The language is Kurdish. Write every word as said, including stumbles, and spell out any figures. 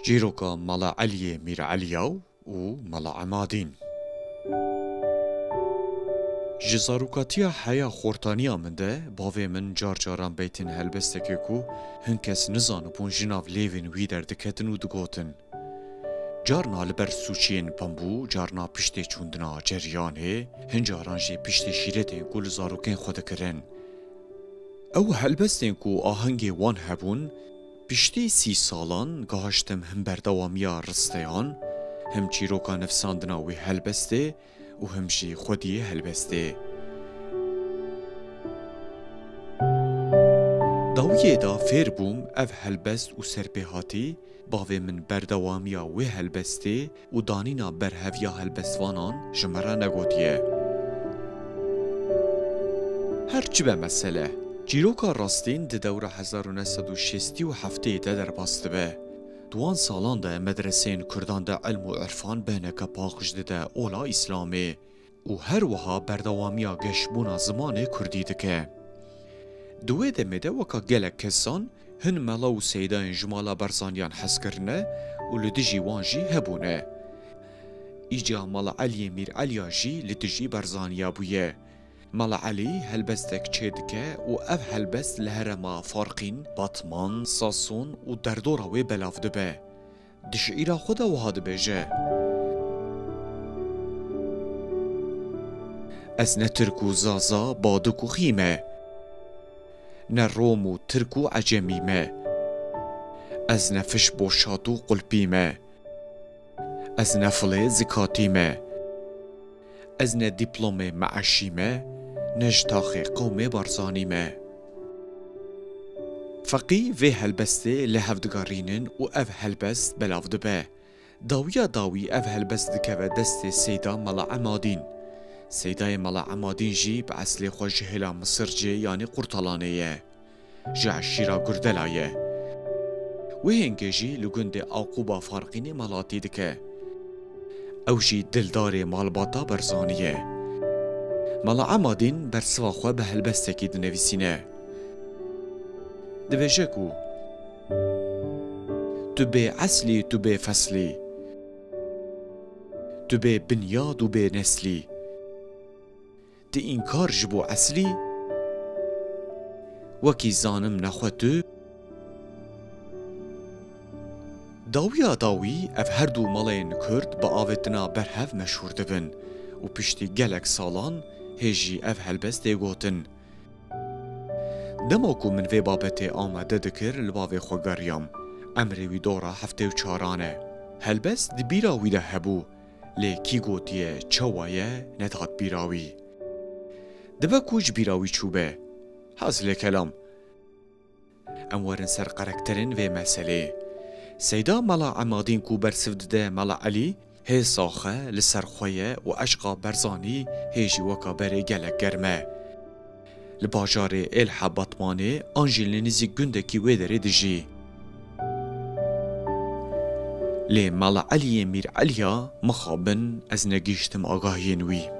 Çîroka Mala Eliyê Mîr Eliyaw û Mala Emadîn. Ji zarokatiya heya xortaniya min de bavê min car caran beytên helbestekê ku hin kes nizanibûn ji nav lêvên wî derdiketin û digotin. Carna li ber sûçiyên pembû, carna piştê çûndina ceriyanê, hin caran jî piştê şîretên ku li zarokên xwe dikirin. Ew helbestên ku ahengê wan hebûn, piştî sî salan gahiştim him berdewamiya risteyan, him çîroka nivsandina wê helbestê û him jî xwediyê helbestê. Dawiyê de fêr bûm ev helbest û serpêhatî, bavê min berdewamiya wê helbestê û danîna berheviya helbestvanan ji me re negotiye. Her çi be mesele, çîroka rastîn di dewra hezar û neh sed û şêstî û heftê de derbas dibe. Di wan salan de medreseyên kurdan de ilm û irfan behneke paqij dide ola Îslamê û her wiha berdewamiya geşbûna zimanê kurdî dike. Di wê demê de weka gelek kesan hin mela û seydayên ji mala Barzaniyan hez kirine û li dijî wan jî hebûne. Îca Mala Eliyê Mîr Eliya jî li dijî Barzaniya bûye. Mala Elî helbestek çêdike û ev helbest li herêma Farqîn, Batman, Sason û derdora wê belav dibe. Di şiîra xwe de wiha dibêje: Ez ne tirk û zaza, badik û xî me. Ne rom û tirk û ecemî me. Ez ne fiş boşat û qulpî me. Ez ne filê zikatî me. Ez ne dîplomê meeşî me, ne ji taxê qewmê Barzanî me. Feqî vê helbestê li hev digerînin û ev helbest belav dibe. Dawiya dawî ev helbest dikeve destê Seyda Mala Emadîn. Seydayê Mala Emadîn jî bi eslê xwe ji hêla Misircê yanî Qurtalanê ye. Ji eşîra Gurdela ye. Wê hêngê jî li gundê Aqûba Farqînê malatî dike. Ew jî dildarê malbata Barzanî ye. Mala Emadîn bersiva xwe bi helbestekî dinivîsîne. Dibêje ku: Tu bê eslî, tu bê feslî. Tu bê binyad û bê neslî. Ti înkar ji bo eslî, wekî zanim nexwe tu. Dawiya dawî ev her du maleyên kurd bi avêtina berhev meşhûr dibin û piştî gelek salan hê jî ev helbest tê gotin. Dema ku min vê babetê amade dikir, li bavê xwe geriyam. Emrê wî dora heftê û çaran e. Helbest di bîra wî de hebû, lê kî gotiye, çawa ye, nedat bîra wî. Dibe ku ji bîra wî çûbe. Hasilê kelam. Em werin ser karakterên vê meselê. Seyda Mala Emadîn ku bersiv dide Mala Elî, hê saxe li ser xwe ye û eşqa Barzanî hê jî weka berê gelek germ e. Li bajarê Êlha Batmanê an jî li nêzîk gundekî wê derê dijî. Lê Mala Eliyê Mîr Eliya mixabin ez negihîştim agahiyên wî.